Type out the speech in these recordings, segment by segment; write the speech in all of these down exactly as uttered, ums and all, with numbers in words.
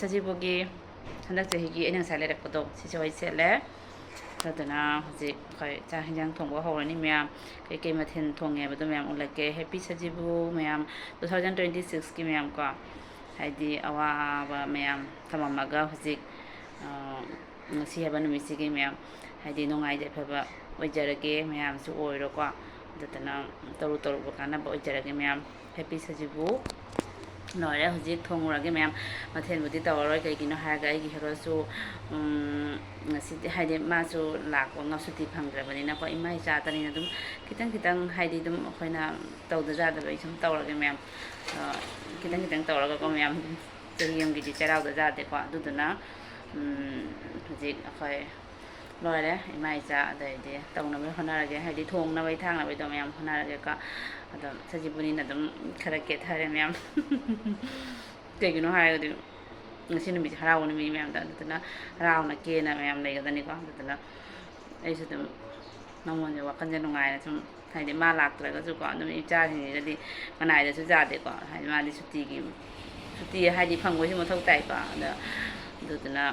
ꯁꯖꯤꯕꯨꯒꯤ ꯍꯟꯗꯛ ꯆꯍꯤꯒꯤ ꯑꯩꯅ ꯉꯁꯥꯏ ꯂꯩꯔꯛꯄꯗꯣ, ꯁꯤꯁꯨ ꯑꯩ ꯁꯦꯠꯂꯦ꯫ ꯑꯗꯨꯅ ꯍꯧꯖꯤꯛ ꯑꯩꯈꯣꯏ ꯆꯥꯛ ꯍꯦꯟꯖꯥꯡ ꯊꯣꯡꯕ ꯍꯧꯔꯅꯤ ꯃꯌꯥꯝ꯫ ꯀꯩꯀꯩ ꯃꯊꯦꯜ ꯊꯣꯡꯉꯦ ꯍꯥꯏꯕꯗꯣ ꯃꯌꯥꯝ ꯎꯠꯂꯛꯀꯦ꯫ Happy ꯁꯖꯤꯕꯨ ꯃꯌꯥꯝ, two thousand twenty sixꯀꯤ ꯃꯌꯥꯝ ꯀꯣ꯫ ꯍꯥꯏꯗꯤ ꯑꯋꯥꯕ ꯃꯌꯥꯝ ꯊꯝꯃꯝꯃꯒ ꯍꯧꯖꯤꯛ, ꯑ, ꯉꯁꯤ ꯍꯥꯏꯕ ꯅꯨꯃꯤꯠꯁꯤꯒꯤ ꯃꯌꯥꯝ, ꯍꯥꯏꯗꯤ ꯅꯨꯡꯉꯥꯏ ꯌꯥꯏꯐꯕ ꯑꯣꯏꯖꯔꯒꯦ, ꯃꯌꯥꯝꯁꯨ ꯑꯣꯏꯔꯣꯀꯣ꯫ ꯑꯗꯨꯗꯨꯅ ꯇꯧꯔꯨ ꯇꯧꯔꯨꯕ ꯀꯥꯟꯅꯕ ꯑꯣꯏꯖꯔꯒꯦ ꯃꯌꯥꯝ꯫ Happy ꯁꯖꯤꯕꯨ꯫ ꯂꯣꯏꯔꯦ, ꯍꯧꯖꯤꯛ ꯊꯣꯡꯉꯨꯔꯒꯦ ꯃꯌꯥꯝ꯫ ꯃꯊꯦꯜꯕꯨꯗꯤ ꯇꯧꯔꯔꯣꯏ, ꯀꯩꯒꯤꯅꯣ ꯍꯥꯏꯔꯒ ꯑꯩꯒꯤ ꯍꯦꯔꯣꯁꯨ, ꯎꯝ, ꯉꯁꯤꯗꯤ ꯍꯥꯏꯗꯤ ꯃꯥꯁꯨ ꯂꯥꯛꯄ ꯉ-, ꯁꯨꯇꯤ ꯐꯪꯗ꯭ꯔꯕꯅꯤꯅꯀꯣ, ꯏꯃꯥ ꯏꯆꯥꯇꯅꯤꯅ ꯑꯗꯨꯝ ꯈꯤꯇꯪ ꯈꯤꯇꯪ ꯍꯥꯏꯗꯤ ꯑꯗꯨꯝ ꯑꯩꯈꯣꯏꯅ ꯇꯧꯗ ꯌꯥꯗꯕꯩ ꯁꯨꯝ ꯇꯧꯔꯒꯦ ꯃꯌꯥꯝ꯫ ꯑ, ꯈꯤꯇꯪ ꯈꯤꯇꯪ ꯇꯧꯔꯒꯀꯣ ꯃꯌꯥꯝ, ꯆꯍꯤ ꯑꯃꯒꯤꯗꯤ ꯆꯩꯔꯥꯎꯗ ꯌꯥꯗꯦꯀꯣ꯫ ꯑꯗꯨꯗꯨꯅ, ꯎꯝ, ꯍꯧꯖꯤꯛ ꯑꯩꯈꯣꯏ ꯂꯣꯏꯔꯦ꯫ ꯏꯃꯥ ꯏꯆꯥ ꯑꯗꯩꯗꯤ ꯇꯧꯅꯕ ꯍꯣꯠꯅꯔꯒꯦ, ꯍꯥꯏꯗꯤ ꯊꯣꯡꯅꯕꯩ ꯊꯥꯛꯅꯕꯩꯗꯣ ꯃꯌꯥꯝ ꯍꯣꯠꯅꯔꯒꯦꯀꯣ꯫ ꯑꯗꯣ ꯁꯖꯤꯕꯨꯅꯤꯅ ꯑꯗꯨꯝ ꯈꯔ ꯀꯦꯊꯔꯦ ꯃꯌꯥꯝ꯫ ꯀꯩꯒꯤꯅꯣ ꯍꯥꯏꯔꯒꯗꯤ ꯉꯁꯤ ꯅꯨꯃꯤꯠꯁꯦ ꯍꯔꯥꯎꯕ ꯅꯨꯃꯤꯠ ꯃꯌꯥꯝꯗ, ꯑꯗꯨꯗꯨꯅ ꯍꯔꯥꯎꯅ ꯀꯦꯅ ꯃꯌꯥꯝ ꯂꯩꯒꯗꯅꯤꯀꯣ꯫ ꯑꯗꯨꯗꯨꯅ ꯑꯩꯁꯨ ꯑꯗꯨꯝ ꯃꯉꯣꯟꯗ ꯋꯥꯈꯜꯁꯦ ꯅꯨꯡꯉꯥꯏꯅ ꯁꯨꯝ, ꯍꯥꯏꯗꯤ ꯃꯥ ꯂꯥꯛꯇ꯭ꯔꯒꯁꯨꯀꯣ, ꯑꯗꯨꯝ ꯏꯆꯥꯁꯤꯡꯁꯤꯒꯗꯤ ꯃꯅꯥꯏꯗꯁꯨ ꯌꯥꯗꯦꯀꯣ꯫ ꯍꯥꯏꯗꯤ ꯃꯥꯗꯤ ꯁꯨꯇꯤꯒꯤ, ꯁꯨꯇꯤ ꯍꯥꯏꯗꯤ ꯐꯪꯕꯁꯨ ꯃꯊꯧ ꯇꯥꯏꯀꯣ꯫ ꯑꯗ ꯑꯗꯨꯗꯨꯅ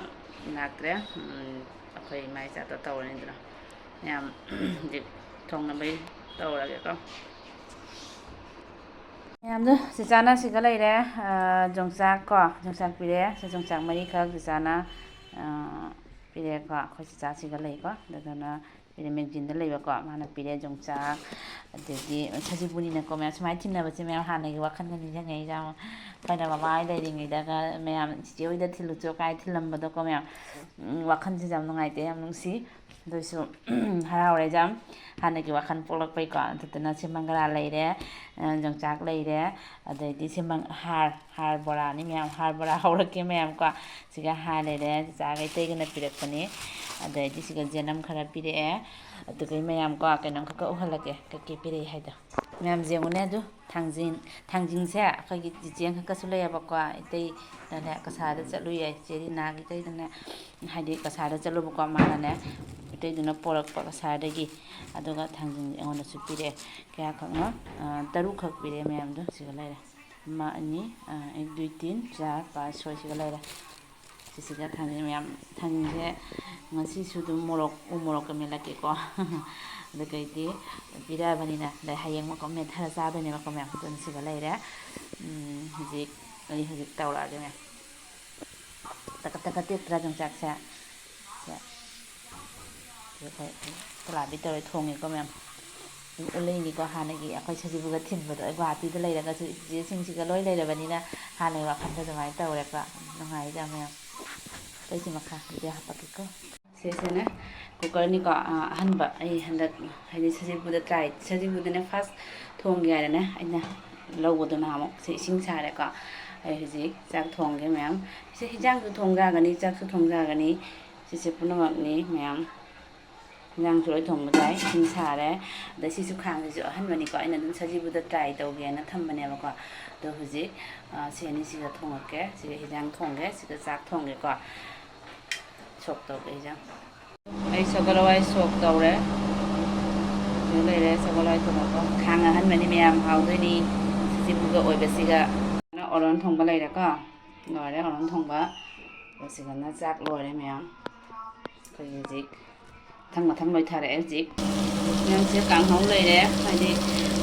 ꯂꯥꯛꯇ꯭ꯔꯦ꯫ ꯎꯝ, ꯑꯩꯈꯣꯏ ꯏꯃꯥ ꯏꯆꯥꯗꯣ ꯇꯧꯔꯅꯤꯗꯅ꯫ ꯃꯌꯥꯝ ꯍꯧꯖꯤꯛ ꯊꯣꯡꯅꯕꯩ ꯇꯧꯔꯒꯦꯀꯣ꯫ ꯃꯌꯥꯝꯗꯣ ꯆꯤꯆꯥꯅ ꯁꯤꯒ ꯂꯩꯔꯦ, ꯑ, ꯌꯣꯡꯆꯥꯛ ꯀꯣ, ꯌꯣꯡꯆꯥꯛ ꯄꯤꯔꯛꯑꯦ꯫ ꯁꯤ ꯌꯣꯡꯆꯥꯛ ꯃꯔꯤꯈꯛ ꯆꯤꯆꯥꯅ, ꯑ, ꯄꯤꯔꯛꯑꯦꯀꯣ꯫ ꯑꯩꯈꯣꯏ ꯆꯤꯆꯥ ꯁꯤꯒ ꯂꯩꯀꯣ꯫ ꯑꯗꯨꯗꯨꯅ ꯄꯤꯔꯛꯑꯦ, ꯃꯦꯒꯖꯤꯟꯗ ꯂꯩꯕꯀꯣ꯫ ꯃꯥꯅ ꯄꯤꯔꯛꯑꯦ ꯌꯣꯡꯆꯥꯛ, ꯑꯗꯒꯤ ꯁꯖꯤꯕꯨꯅꯤꯅꯀꯣ ꯃꯌꯥꯝ꯫ ꯁꯨꯃꯥꯏꯅ ꯊꯤꯟꯅꯕꯁꯦ ꯃꯌꯥꯝ ꯍꯥꯟꯅꯒꯤ ꯋꯥꯈꯜꯒ ꯅꯤꯡꯁꯤꯡꯉꯛꯏ ꯌꯥꯝ꯫ ꯑꯩꯈꯣꯏꯅ ꯃꯃꯥ ꯍꯣꯏ ꯂꯩꯔꯤꯉꯩꯗꯒ ꯃꯌꯥꯝ ꯆꯤꯆꯦ ꯍꯣꯏꯗ ꯊꯤꯜꯂꯨꯆꯣ ꯀꯥꯏ ꯊꯤꯜꯂꯝꯕꯗꯣꯀꯣ ꯃꯌꯥꯝ꯫ ꯎꯝ, ꯋꯥꯈꯜꯁꯦ ꯌꯥꯝ ꯅꯨꯡꯉꯥꯏꯇꯦ, ꯌꯥꯝ ꯅꯨꯡꯁꯤ꯫ ꯑꯗꯨꯏꯁꯨ ꯍꯔꯥꯎꯔꯦ ꯌꯥꯝ, ꯍꯥꯟꯅꯒꯤ ꯋꯥꯈꯜ ꯄꯣꯛꯂꯛꯄꯩꯀꯣ꯫ ꯑꯗꯨꯗꯨꯅ ꯁꯦꯝꯃꯪꯒ꯭ꯔꯥ ꯂꯩꯔꯦ, ꯑ, ꯌꯣꯡꯆꯥꯛ ꯂꯩꯔꯦ, ꯑꯗꯩꯗꯤ ꯁꯦꯝꯃꯪ-, ꯍꯥꯔ, ꯍꯥꯔ ꯕꯣꯔꯥꯅꯤ ꯃꯌꯥꯝ, ꯍꯥꯔ ꯕꯣꯔꯥ ꯍꯧꯔꯛꯀꯦ ꯃꯌꯥꯝꯀꯣ꯫ ꯁꯤꯒ ꯍꯥꯔ ꯂꯩꯔꯦ, ꯆꯤꯆꯥꯒ ꯏꯇꯩꯒꯅ ꯄꯤꯔꯛꯄꯅꯤ꯫ ꯑꯗꯩꯗꯤ ꯁꯤꯒ ꯖꯦꯅꯝ ꯈꯔ ꯄꯤꯔꯛꯑꯦ꯫ ꯑꯗꯨꯒꯩ ꯃꯌꯥꯝꯀꯣ, ꯀꯩꯅꯣꯝ ꯈꯛ ꯎꯍꯜꯂꯛꯀꯦ, ꯀꯩꯀꯩ ꯄꯤꯔꯛꯏ ꯍꯥꯏꯗꯣ꯫ ꯃꯌꯥꯝ ꯌꯦꯡꯉꯨꯅꯦ ꯑꯗꯨ꯫ ꯊꯥꯡꯖꯤꯡ, ꯊꯥꯡꯖꯤꯡꯁꯦ ꯑꯩꯈꯣꯏꯒꯤ ꯆꯤꯆꯦ ꯑꯃꯈꯛꯀꯁꯨ ꯂꯩꯌꯦꯕꯀꯣ, ꯏꯇꯩꯗꯅꯦ ꯀꯁꯥꯔꯗ ꯆꯠꯂꯨꯏ ꯍꯥꯏ, ꯆꯦ ꯔꯤꯅꯥꯒꯤ ꯏꯇꯩꯗꯅꯦ, ꯍꯥꯏꯗꯤ ꯀꯁꯥꯔꯗ ꯆꯠꯂꯨꯕꯀꯣ, ꯃꯥꯅꯅꯦ, ꯏꯇꯩꯗꯨꯅ ꯄꯣꯔꯛꯄ ꯀꯁꯥꯔꯗꯒꯤ, ꯑꯗꯨꯒ ꯊꯥꯡꯖꯤꯡ ꯑꯩꯉꯣꯟꯗꯁꯨ ꯄꯤꯔꯛꯑꯦ꯫ ꯀꯌꯥꯈꯛꯅꯣ? ꯑ, ꯇꯔꯨꯛꯈꯛ ꯄꯤꯔꯛꯑꯦ ꯃꯌꯥꯝꯗꯣ, ꯁꯤꯒ ꯂꯩꯔꯦ꯫ ꯑꯃ, ꯑꯅꯤ, ꯑ, ꯑꯦꯛ, ꯗꯨꯏ, ꯇꯤꯟ, ꯆꯥꯔ, ꯄꯥꯁ, ꯁꯣꯏꯁꯤꯒ ꯂꯩꯔꯦ꯫ ꯁꯤꯁꯤꯒ ꯊꯥꯡꯖꯤꯡ ꯃꯌꯥꯝ, ꯊꯥꯡꯖꯤꯡꯁꯦ ꯉꯁꯤꯁꯨ ꯑꯗꯨꯝ ꯃꯣꯔꯣꯛ, ꯎ ꯃꯣꯔꯣꯛꯀ ꯃꯦꯠꯂꯛꯀꯦꯀꯣ꯫ ꯑꯗꯨꯒꯩꯗꯤ ꯄꯤꯔꯛꯑꯕꯅꯤꯅ, ꯑꯗꯩ ꯍꯌꯦꯡ ꯑꯃꯨꯛꯀ ꯃꯦꯠꯊꯔ ꯆꯥꯗꯣꯏꯅꯦꯕꯀꯣ ꯃꯌꯥꯝ꯫ ꯑꯗꯨꯅ ꯁꯤꯒ ꯂꯩꯔꯦ꯫ ꯎꯝ, ꯍꯧꯖꯤꯛ, ꯑꯩ ꯍꯧꯖꯤꯛ ꯇꯧꯔꯛꯑꯒꯦ ꯃꯌꯥꯝ꯫ ꯇꯀꯠ ꯇꯀꯠ ꯇꯦꯛꯇ꯭ꯔꯥ ꯌꯣꯡꯆꯥꯛꯁꯦ? ꯁꯦ꯫ ꯁꯤ ꯑꯩꯈꯣꯏ ꯀꯂꯥꯕꯤ ꯇꯧꯔ ꯊꯣꯡꯉꯦꯀꯣ ꯃꯌꯥꯝ꯫ ꯑꯗꯨꯝ ꯎꯠꯂꯛꯏꯅꯤꯀꯣ, ꯍꯥꯟꯅꯒꯤ ꯑꯩꯈꯣꯏ ꯁꯖꯤꯕꯨꯒ ꯊꯤꯟꯕꯗꯣ꯫ ꯑꯩ ꯒꯨꯍꯥꯇꯤꯗ ꯂꯩꯔꯒꯁꯨ ꯏꯆꯦꯁꯤꯡꯁꯤꯒ ꯂꯣꯏ ꯂꯩꯔꯕꯅꯤꯅ ꯍꯥꯟꯅꯒꯤ ꯋꯥꯈꯜꯗ ꯑꯗꯨꯃꯥꯏꯅ ꯇꯧꯔꯦꯀꯣ꯫ ꯅꯨꯡꯉꯥꯏꯗ ꯃꯌꯥꯝ꯫ ꯑꯇꯩꯁꯤ ꯃꯈꯥ ꯚꯤꯗꯤꯑꯣ ꯍꯥꯞꯄꯛꯀꯦꯀꯣ꯫ ꯁꯤꯁꯤꯅ ꯀꯨꯀꯔꯅꯤꯀꯣ, ꯑ, ꯑꯍꯟꯕ꯫ ꯑꯩ ꯍꯟꯗꯛ ꯍꯥꯏꯗꯤ ꯁꯖꯤꯕꯨꯗ ꯇ꯭ꯔꯥꯏ, ꯁꯖꯤꯕꯨꯗꯅꯦ ꯐꯥꯔꯁ ꯊꯣꯡꯒꯦ ꯍꯥꯏꯅꯅꯦ ꯑꯩꯅ ꯂꯧꯕꯗꯣ ꯅꯍꯥꯟꯃꯨꯛ꯫ ꯁꯤ ꯏꯁꯤꯡ ꯁꯥꯔꯦꯀꯣ꯫ ꯑꯩ ꯍꯧꯖꯤꯛ ꯆꯥꯛ ꯊꯣꯡꯒꯦ ꯃꯌꯥꯝ꯫ ꯁꯤ ꯍꯤꯟꯖꯥꯡꯁꯨ ꯊꯣꯡ ꯌꯥꯒꯅꯤ, ꯆꯥꯛꯁꯨ ꯊꯣꯡ ꯌꯥꯒꯅꯤ꯫ ꯁꯤꯁꯦ ꯄꯨꯝꯅꯃꯛꯅꯤ ꯃꯌꯥꯝ꯫ ꯍꯤꯟꯖꯥꯡꯁꯨ ꯂꯣꯏ ꯊꯣꯡꯕ ꯌꯥꯏ꯫ ꯏꯁꯤꯡ ꯁꯥꯔꯦ꯫ ꯑꯗ ꯁꯤꯁꯨ ꯈꯥꯡꯁꯤꯁꯨ ꯑꯍꯟꯕꯅꯤꯀꯣ꯫ ꯑꯩꯅ ꯑꯗꯨꯝ ꯁꯖꯤꯕꯨꯗ ꯇ꯭ꯔꯥꯏ ꯇꯧꯒꯦꯅ ꯊꯝꯕꯅꯦꯕꯀꯣ꯫ ꯑꯗꯣ ꯍꯧꯖꯤꯛ, ꯑ, ꯁꯤ ꯑꯅꯤꯁꯤꯒ ꯊꯣꯡꯉꯛꯀꯦ꯫ ꯁꯤꯒ ꯍꯤꯟꯖꯥꯡ ꯊꯣꯡꯒꯦ, ꯁꯤꯒ ꯆꯥꯛ ꯊꯣꯡꯒꯦꯀꯣ꯫ ꯁꯣꯛ ꯇꯧꯒꯦ ꯍꯤꯟꯖꯥꯡ꯫ ꯑꯩ ꯁꯒꯣꯜ ꯍꯋꯥꯏ ꯁꯣꯛ ꯇꯧꯔꯦ꯫ ꯁꯤꯗ ꯂꯩꯔꯦ ꯁꯒꯣꯜ ꯍꯋꯥꯏ ꯊꯣꯡꯕꯀꯣ꯫ ꯈꯥꯡ ꯑꯍꯟꯕꯅꯤ ꯃꯌꯥꯝ, ꯍꯥꯎꯗꯣꯏꯅꯤ꯫ ꯁꯖꯤꯕꯨꯒ ꯑꯣꯏꯕꯁꯤꯒ꯫ ꯑꯣꯔꯣꯟ ꯊꯣꯡꯕ ꯂꯩꯔꯦꯀꯣ꯫ ꯂꯣꯏꯔꯦ ꯑꯣꯔꯣꯟ ꯊꯣꯡꯕ꯫ ꯑꯗꯨꯒ ꯁꯤꯒꯅ ꯆꯥꯛ ꯂꯣꯏꯔꯦ ꯃꯌꯥꯝ꯫ ꯑꯩꯈꯣꯏꯒꯤ ꯍꯧꯖꯤꯛ ꯃꯊꯪ ꯃꯊꯪ ꯂꯣꯏꯊꯔꯛꯑꯦ ꯍꯧꯖꯤꯛ꯫ ꯃꯌꯥꯝꯁꯦ ꯀꯥꯡꯍꯧ ꯂꯩꯔꯦ, ꯍꯥꯏꯗꯤ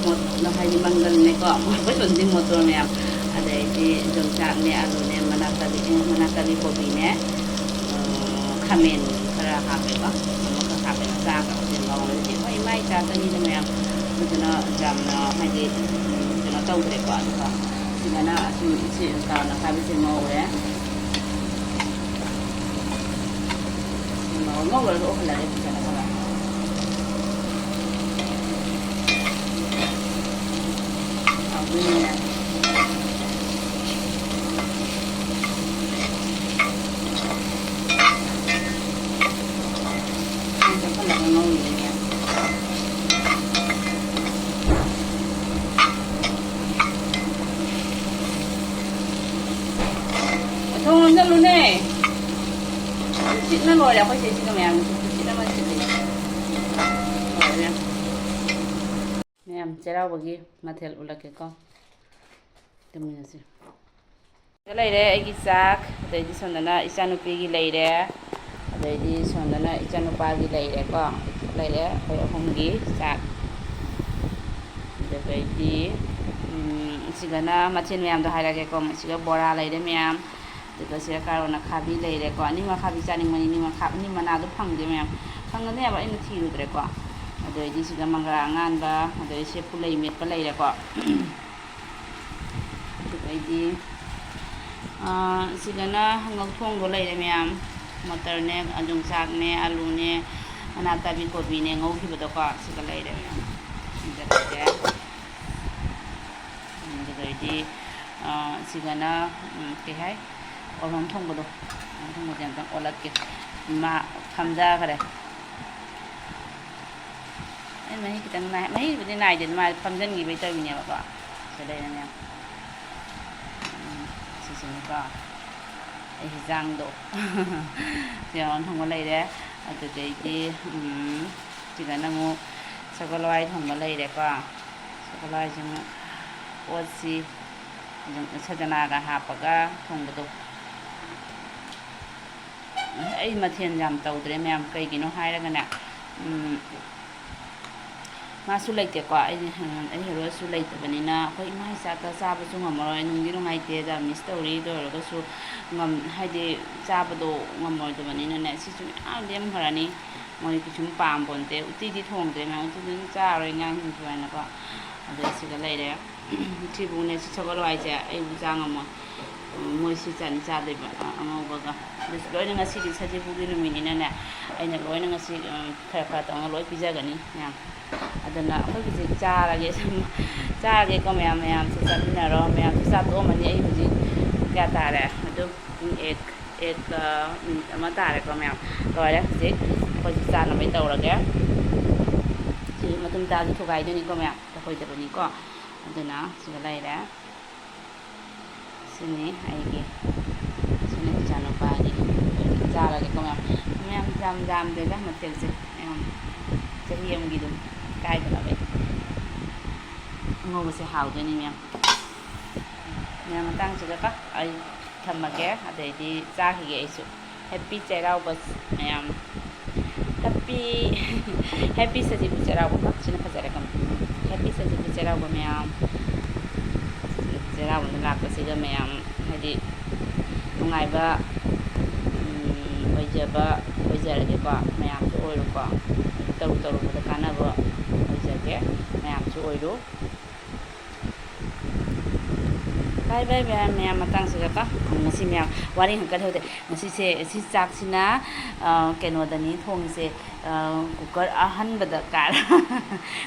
ꯃꯣꯠ-, ꯍꯥꯏꯗꯤ ꯃꯪꯒꯜꯅꯦꯀꯣ, ꯑꯩꯈꯣꯏ ꯁꯣꯝꯗꯤ ꯃꯣꯇꯣꯔ ꯃꯌꯥꯝ, ꯑꯗꯩꯗꯤ ꯌꯣꯡꯆꯥꯛꯅꯦ, ꯑꯂꯨꯅꯦ, ꯃꯅꯥꯀꯂꯤ-, ꯃꯅꯥꯀꯂꯤ ꯀꯣꯕꯤꯅꯦ, ꯑ, ꯈꯥꯃꯦꯟ ꯈꯔ ꯍꯥꯞꯄꯦꯀꯣ, ꯑꯃꯈꯛ ꯍꯥꯞꯄꯦ, ꯃꯆꯥ ꯑꯃꯈꯛ ꯍꯧꯖꯤꯛ ꯉꯧꯔꯦ ꯍꯧꯖꯤꯛ꯫ ꯍꯣꯏ, ꯏꯃꯥ ꯏꯆꯥ ꯆꯅꯤꯗ ꯃꯌꯥꯝ, ꯑꯗꯨꯗꯨꯅ ꯌꯥꯝꯅ ꯍꯥꯏꯗꯤ, ꯎꯝ, ꯀꯩꯅꯣ ꯇꯧꯗ꯭ꯔꯦꯀꯣ꯫ ꯑꯗꯨꯒ ꯁꯤꯗꯅ ꯑꯁꯨꯝ ꯏꯆꯦ ꯀꯥꯅ ꯍꯥꯏꯕꯁꯦ ꯉꯧꯔꯦ꯫ ꯉꯧꯔ ꯉꯧꯔꯒ ꯑꯣꯠꯍꯜꯂꯒꯦ ꯐꯖꯅ ꯈꯔ꯫ ꯍꯥꯎꯗꯣꯏꯅꯤꯅꯦ꯫ ꯏꯁꯤꯡ ꯆꯪꯍꯜꯂꯒ ꯉꯧꯔꯤꯅꯦ꯫ ꯊꯣꯡ ꯂꯣꯟꯁꯤꯜꯂꯨꯅꯦ꯫ ꯁꯤꯠꯅ ꯂꯣꯏꯔꯦ ꯑꯩꯈꯣꯏ ꯆꯦꯁꯤꯒ ꯃꯌꯥꯝꯒꯤꯁꯨ꯫ ꯁꯤꯠꯅ ꯂꯣꯏꯔꯦ꯫ ꯃꯌꯥꯝ ꯆꯩꯔꯥꯎꯕꯒꯤ ꯃꯊꯦꯜ ꯎꯠꯂꯛꯀꯦꯀꯣ꯫ ꯇꯨꯝꯃꯤꯟꯅꯁꯤ꯫ ꯁꯤꯗ ꯂꯩꯔꯦ ꯑꯩꯒꯤ ꯆꯥꯛ, ꯑꯗꯩꯗꯤ ꯁꯣꯝꯗꯅ ꯏꯆꯥꯅꯨꯄꯤꯒꯤ ꯂꯩꯔꯦ, ꯑꯗꯩꯗꯤ ꯁꯣꯝꯗꯅ ꯏꯆꯥꯅꯨꯄꯥꯒꯤ ꯂꯩꯔꯦꯀꯣ꯫ ꯂꯩꯔꯦ ꯑꯩꯈꯣꯏ ꯑꯍꯨꯝꯒꯤ ꯆꯥꯛ꯫ ꯑꯗꯨꯗꯩꯗꯤ, ꯎꯝ, ꯁꯤꯒꯅ ꯃꯊꯦꯜ ꯃꯌꯥꯝꯗꯣ ꯍꯥꯏꯔꯛꯑꯒꯦꯀꯣ꯫ ꯁꯤꯒ ꯕꯣꯔꯥ ꯂꯩꯔꯦ ꯃꯌꯥꯝ, ꯑꯗꯨꯒ ꯁꯤꯗ ꯀꯥꯔꯣꯠ ꯑꯈꯥꯕꯤ ꯂꯩꯔꯦꯀꯣ꯫ ꯑꯅꯤꯡ ꯑꯈꯥꯕꯤ ꯆꯥꯅꯤꯡꯕꯅꯤ, ꯅꯤꯡ ꯑꯈꯥ-, ꯅꯤꯡ ꯃꯅꯥꯗꯣ ꯐꯪꯗꯦ ꯃꯌꯥꯝ꯫ ꯐꯪꯒꯅꯦꯕ, ꯑꯩꯅ ꯊꯤꯔꯨꯗ꯭ꯔꯦꯀꯣ꯫ ꯑꯗꯩꯗꯤ ꯁꯤꯗ ꯃꯪꯒ꯭ꯔꯥ ꯑꯉꯥꯟꯕ, ꯑꯗꯩ ꯁꯤ ꯄꯨꯂꯩ ꯃꯦꯠꯄ ꯂꯩꯔꯦꯀꯣ꯫ ꯑꯗꯨꯗꯩꯗꯤ, ꯑꯥ, ꯁꯤꯗꯅ ꯉꯧꯊꯣꯡꯗꯣ ꯂꯩꯔꯦ ꯃꯌꯥꯝ꯫ ꯃꯇꯔꯅꯦ, ꯌꯣꯡꯆꯥꯛꯅꯦ, ꯑꯂꯨꯅꯦ, ꯃꯅꯥ ꯀꯥꯕꯤ ꯀꯣꯕꯤꯅꯦ ꯉꯧꯈꯤꯕꯗꯣꯀꯣ꯫ ꯁꯤꯒ ꯂꯩꯔꯦ ꯃꯌꯥꯝ꯫ ꯁꯤꯒ ꯂꯩꯔꯦ꯫ ꯑꯗꯨꯗꯩꯗꯤ, ꯑꯥ, ꯁꯤꯒꯅ, ꯎꯝ, ꯀꯩ ꯍꯥꯏ? ꯑꯣꯂꯣꯝ ꯊꯣꯡꯕꯗꯣ꯫ ꯑꯣꯂꯣꯝ ꯊꯣꯡꯕꯁꯦ ꯑꯝꯇꯪ ꯑꯣꯠꯂꯛꯀꯦ꯫ ꯃꯥ ꯐꯝꯊꯈ꯭ꯔꯦ꯫ ꯑꯩ ꯃꯍꯤ ꯈꯤꯇꯪ ꯅꯥꯏ-, ꯃꯍꯤꯕꯨꯗꯤ ꯅꯥꯏꯗꯦ, ꯃꯥ ꯐꯝꯖꯤꯟꯈꯤꯕꯩ ꯇꯧꯔꯤꯅꯦꯕꯀꯣ꯫ ꯁꯤꯗ ꯂꯩꯔꯦ ꯃꯌꯥꯝ꯫ ꯎꯝ, ꯁꯤꯁꯤꯅꯤꯀꯣ꯫ ꯑꯩ ꯍꯤꯟꯖꯥꯡꯗꯣ꯫ ꯁꯤ ꯑꯣꯂꯣꯝ ꯊꯣꯡꯕ ꯂꯩꯔꯦ꯫ ꯑꯗꯨꯗꯩꯗꯤ, ꯎꯝ, ꯁꯤꯗꯅ ꯑꯃꯨꯛ ꯁꯒꯣꯜ ꯍꯋꯥꯏ ꯊꯣꯡꯕ ꯂꯩꯔꯦꯀꯣ꯫ ꯁꯒꯣꯜ ꯍꯋꯥꯏꯁꯤ ꯑꯃꯨꯛ ꯑꯣꯠꯁꯤ, ꯑꯗꯨꯝ ꯁꯖꯅꯥꯒ ꯍꯥꯞꯄꯒ ꯊꯣꯡꯕꯗꯣ꯫ ꯑꯩ ꯃꯊꯦꯜ ꯌꯥꯝ ꯇꯧꯗ꯭ꯔꯦ ꯃꯌꯥꯝ, ꯀꯩꯒꯤꯅꯣ ꯍꯥꯏꯔꯒꯅꯦ, ꯎꯝ, ꯃꯥꯁꯨ ꯂꯩꯇꯦꯀꯣ꯫ ꯑꯩ, ꯑꯩ ꯍꯦꯔꯣꯁꯨ ꯂꯩꯇꯕꯅꯤꯅ ꯑꯩꯈꯣꯏ ꯏꯃꯥ ꯏꯆꯥꯇ ꯆꯥꯕꯁꯨ ꯉꯝꯃꯔꯣꯏ, ꯅꯨꯡꯗꯤ ꯅꯨꯡꯉꯥꯏꯇꯦꯗ, ꯃꯤꯁ ꯇꯧꯔꯤ꯫ ꯑꯗꯨ ꯑꯣꯏꯔꯒꯁꯨ ꯉꯝ-, ꯍꯥꯏꯗꯤ ꯆꯥꯕꯗꯣ ꯉꯝꯃꯣꯏꯗꯕꯅꯤꯅꯅꯦ, ꯁꯤꯁꯨ ꯃꯌꯥꯝ ꯂꯦꯝꯈ꯭ꯔꯅꯤ꯫ ꯃꯣꯏ ꯀꯩꯁꯨꯝ ꯄꯥꯝꯄꯣꯟꯇꯦ꯫ ꯎꯇꯤꯗꯤ ꯊꯣꯡꯗ꯭ꯔꯦ ꯃꯌꯥꯝ, ꯎꯇꯤꯗꯤ ꯑꯗꯨꯝ ꯆꯥꯔꯔꯣꯏ ꯑꯉꯥꯡꯁꯤꯡꯁꯨ ꯍꯥꯏꯅꯀꯣ꯫ ꯑꯗꯣ ꯁꯤꯒ ꯂꯩꯔꯦ꯫ ꯁꯤꯕꯨꯅꯦ, ꯁꯤ ꯁꯒꯣꯜ ꯍꯋꯥꯏꯁꯦ ꯑꯩꯕꯨ ꯆꯥ ꯉꯝꯃꯣꯏ꯫ ꯎꯝ, ꯃꯣꯏ ꯁꯤ ꯆꯥꯅꯤ ꯆꯥꯗꯣꯏꯕ, ꯑ-, ꯑꯉꯧꯕꯒ꯫ ꯑꯗꯨꯁꯨ ꯂꯣꯏꯅ ꯉꯁꯤꯗꯤ ꯁꯖꯤꯕꯨꯒꯤ ꯅꯨꯃꯤꯠꯅꯤꯅꯅꯦ, ꯑꯩꯅ ꯂꯣꯏꯅ ꯉꯁꯤ, ꯎꯝ, ꯈꯔ ꯈꯔ ꯇꯧꯔꯒ ꯂꯣꯏ ꯄꯤꯖꯒꯅꯤ ꯃꯌꯥꯝ꯫ ꯑꯗꯨꯅ ꯑꯩꯈꯣꯏ ꯍꯧꯖꯤꯛ ꯆꯥꯔꯒꯦ, ꯆꯥꯔꯒꯦꯀꯣ ꯃꯌꯥꯝ, ꯃꯌꯥꯝꯁꯨ ꯆꯥꯃꯤꯟꯅꯔꯣ꯫ ꯃꯌꯥꯝꯁꯨ ꯆꯥ ꯇꯣꯛꯑꯝꯃꯅꯤ꯫ ꯑꯩ ꯍꯧꯖꯤꯛ ꯄꯨꯡ ꯀꯌꯥ ꯇꯥꯔꯦ? ꯑꯗꯨꯝ ꯄꯨꯡ ꯑꯦꯠ, ꯑꯦꯠ, ꯑ, ꯃꯤꯅꯤꯠ ꯑꯃ ꯇꯥꯔꯦꯀꯣ ꯃꯌꯥꯝ꯫ ꯂꯣꯏꯔꯦ ꯍꯧꯖꯤꯛ꯫ ꯑꯩꯈꯣꯏꯁꯨ ꯆꯥꯅꯕꯩ ꯇꯧꯔꯒꯦ꯫ ꯁꯤ ꯃꯇꯨꯝ ꯇꯥꯕꯁꯨ ꯊꯨꯒꯥꯏꯗꯣꯏꯅꯤꯀꯣ ꯃꯌꯥꯝ, ꯇꯧꯍꯣꯏꯗꯕꯅꯤꯀꯣ꯫ ꯑꯗꯨꯅ ꯁꯤꯒ ꯂꯩꯔꯦ꯫ ꯁꯤꯅꯤ ꯑꯩꯒꯤ, ꯁꯤꯅ ꯏꯆꯥꯅꯨꯄꯥꯒꯤ꯫ ꯆꯥꯔꯒꯦꯀꯣ ꯃꯌꯥꯝ꯫ ꯃꯌꯥꯝ ꯌꯥꯝ ꯌꯥꯝꯗꯦꯗ ꯃꯊꯦꯜꯁꯦ, ꯃꯌꯥꯝ ꯆꯍꯤ ꯑꯃꯒꯤ ꯑꯗꯨꯝ ꯀꯥꯏꯗꯅꯕ꯫ ꯑꯉꯧꯕꯁꯦ ꯍꯥꯎꯗꯣꯏꯅꯤ ꯃꯌꯥꯝ꯫ ꯃꯌꯥꯝ, ꯃꯇꯥꯡꯁꯤꯗꯀꯣ ꯑꯩ ꯊꯝꯃꯒꯦ, ꯑꯗꯩꯗꯤ ꯆꯥꯈꯤꯒꯦ ꯑꯩꯁꯨ꯫ Happy ꯆꯩꯔꯥꯎꯕ ꯃꯌꯥꯝ, Happy, Happy ꯁꯖꯤꯕꯨ ꯆꯩꯔꯥꯎꯕ, ꯁꯤꯅ ꯐꯖꯔꯦ ꯀꯝ-, Happy ꯁꯖꯤꯕꯨ ꯆꯩꯔꯥꯎꯕ ꯃꯌꯥꯝ꯫ ꯆꯩꯔꯥꯎꯕꯗ ꯂꯥꯛꯄꯁꯤꯒ ꯃꯌꯥꯝ, ꯍꯥꯏꯗꯤ, ꯅꯨꯡꯉꯥꯏꯕ, ꯎꯝ, ꯑꯣꯏꯖꯕ ꯑꯣꯏꯖꯔꯒꯦꯀꯣ, ꯃꯌꯥꯝꯁꯨ ꯑꯣꯏꯔꯣꯀꯣ꯫ ꯇꯧꯔꯨ ꯇꯧꯔꯨꯕꯗ ꯀꯥꯟꯅꯕ ꯑꯣꯏꯖꯒꯦ, ꯃꯌꯥꯝꯁꯨ ꯑꯣꯏꯔꯣ꯫ Bye bye ꯃꯌꯥꯝ, ꯃꯌꯥꯝ ꯃꯇꯥꯡꯁꯤꯗꯀꯣ꯫ ꯉꯁꯤ ꯃꯌꯥꯝ ꯋꯥꯔꯤ ꯈꯛꯇ ꯂꯩꯍꯧꯗꯦ꯫ ꯉꯁꯤꯁꯦ, ꯁꯤ ꯆꯥꯛꯁꯤꯅ, ꯑ, ꯀꯩꯅꯣꯗꯅꯤ ꯊꯣꯡꯉꯤꯁꯦ, ꯑ, cooker ꯑꯍꯟꯕꯗ ꯀꯥꯏ-,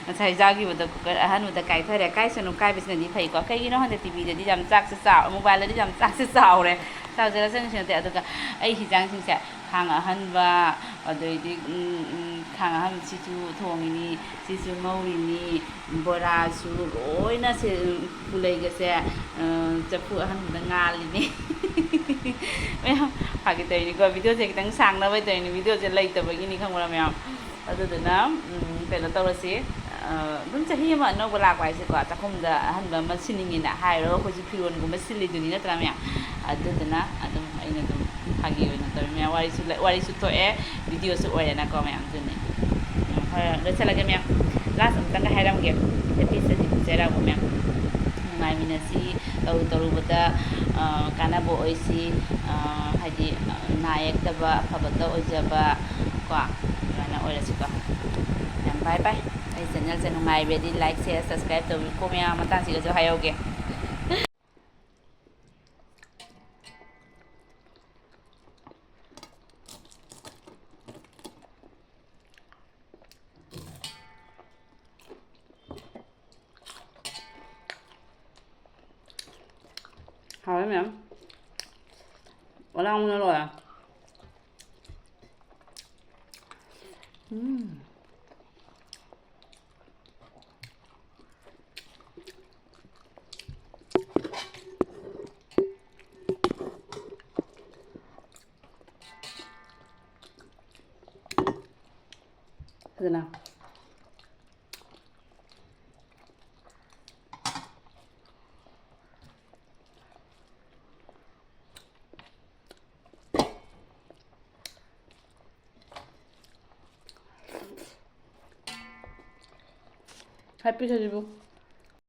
ꯉꯁꯥꯏ ꯆꯥꯈꯤꯕꯗꯣ cooker ꯑꯍꯟꯕꯗ ꯀꯥꯏꯊꯔꯦ꯫ ꯀꯥꯏꯁꯅꯨ, ꯀꯥꯏꯕꯁꯤꯅꯗꯤ ꯐꯩꯀꯣ꯫ ꯀꯩꯒꯤꯅꯣ ꯈꯪꯗꯦ, ꯇꯤꯚꯤꯗꯗꯤ ꯌꯥꯝ ꯆꯥꯛꯁꯦ ꯆꯥꯎ-, mobileꯗꯗꯤ ꯌꯥꯝ ꯆꯥꯛꯁꯦ ꯆꯥꯎꯔꯦ꯫ ꯆꯥꯎꯖꯔꯁꯅꯨ ꯁꯤ ꯅꯠꯇꯦ꯫ ꯑꯗꯨꯒ ꯑꯩ ꯍꯤꯟꯖꯥꯡꯁꯤꯡꯁꯦ ꯈꯥꯡ ꯑꯍꯟꯕ, ꯑꯗꯩꯗꯤ, ꯎꯝ, ꯎꯝ, ꯈꯥꯡ ꯑꯍꯟꯕꯁꯤꯁꯨ ꯊꯣꯡꯉꯤꯅꯤ, ꯁꯤꯁꯨ ꯉꯧꯔꯤꯅꯤ, ꯕꯣꯔꯥꯁꯨ ꯂꯣꯏꯅ ꯁꯦ-, ꯄꯨꯂꯩꯒꯁꯦ, ꯑ, ꯆꯐꯨ ꯑꯍꯟꯕꯗ ꯉꯥꯜꯂꯤꯅꯤ꯫ ꯃꯌꯥꯝ ꯐꯥꯒꯤ ꯇꯧꯔꯤꯅꯤꯀꯣ, videoꯁꯦ ꯈꯤꯇꯪ ꯁꯥꯡꯅꯕ ꯇꯧꯔꯤꯅꯤ, videoꯁꯦ ꯂꯩꯇꯕꯒꯤꯅꯤ, ꯈꯪꯕ꯭ꯔꯥ ꯃꯌꯥꯝ? ꯑꯗꯨꯗꯨꯅ, ꯎꯝ, ꯀꯩꯅꯣ ꯇꯧꯔꯁꯤ, ꯑ, ꯑꯗꯨꯝ ꯆꯍꯤ ꯑꯃ ꯑꯅꯧꯕ ꯂꯥꯛꯄ ꯍꯥꯏꯁꯦꯀꯣ, ꯆꯥꯛꯈꯨꯝꯗ ꯑꯍꯟꯕ ꯑꯃ ꯁꯤꯟꯅꯤꯡꯉꯤꯅ ꯍꯥꯏꯔꯒ ꯑꯩꯈꯣꯏꯁꯨ ꯐꯤꯔꯣꯟꯒꯨꯝꯕ ꯁꯤꯜꯂꯤꯗꯨꯅꯤ, ꯅꯠꯇ꯭ꯔꯥ ꯃꯌꯥꯝ? ꯑꯗꯨꯗꯨꯅ ꯑꯗꯨꯝ ꯑꯩꯅ ꯑꯗꯨꯝ ꯐꯥꯒꯤ ꯑꯣꯏꯅ ꯇꯧꯔꯤ ꯃꯌꯥꯝ, ꯋꯥꯔꯤꯁꯨ ꯂꯩ-, ꯋꯥꯔꯤꯁꯨ ꯊꯣꯛꯑꯦ, videoꯁꯨ ꯑꯣꯏꯔꯦꯅꯀꯣ ꯃꯌꯥꯝ, ꯑꯗꯨꯅꯤ꯫ ꯎꯝ, ꯍꯣꯏ, ꯂꯣꯏꯁꯤꯜꯂꯒꯦ ꯃꯌꯥꯝ꯫ Last ꯑꯃꯇꯪꯒ ꯍꯥꯏꯔꯝꯒꯦ, Happy ꯁꯖꯤꯕꯨ ꯆꯩꯔꯥꯎꯕ ꯃꯌꯥꯝ, ꯅꯨꯡꯉꯥꯏꯃꯤꯟꯅꯁꯤ, ꯇꯧꯔꯨ ꯇꯧꯔꯨꯕꯗ, ꯑ, ꯀꯥꯟꯅꯕ ꯑꯣꯏꯁꯤ, ꯑ, ꯍꯥꯏꯗꯤ, ꯑ, ꯅꯥ ꯌꯦꯛꯇꯕ, ꯑꯐꯕꯇ ꯑꯣꯏꯖꯕ ꯀꯣ, ꯑꯗꯨꯃꯥꯏꯅ ꯑꯣꯏꯔꯁꯤꯀꯣ꯫ ꯌꯥꯝ bye bye꯫ ꯑꯩ channelꯁꯦ ꯅꯨꯡꯉꯥꯏꯕꯗꯤ like, share, subscribe ꯇꯧꯕꯤꯌꯨꯀꯣ ꯃꯌꯥꯝ꯫ ꯃꯇꯥꯡꯁꯤꯒꯁꯨ ꯍꯥꯏꯍꯧꯒꯦ꯫ ꯍꯥꯎꯋꯦ ꯃꯌꯥꯝ꯫ ꯑꯣꯂꯥꯡꯕꯅ ꯂꯣꯏꯔꯦ꯫ ꯎꯝ꯫ ꯐꯖꯅ꯫ ꯍꯥꯏ ꯄꯤꯁꯁꯤꯕꯨ꯫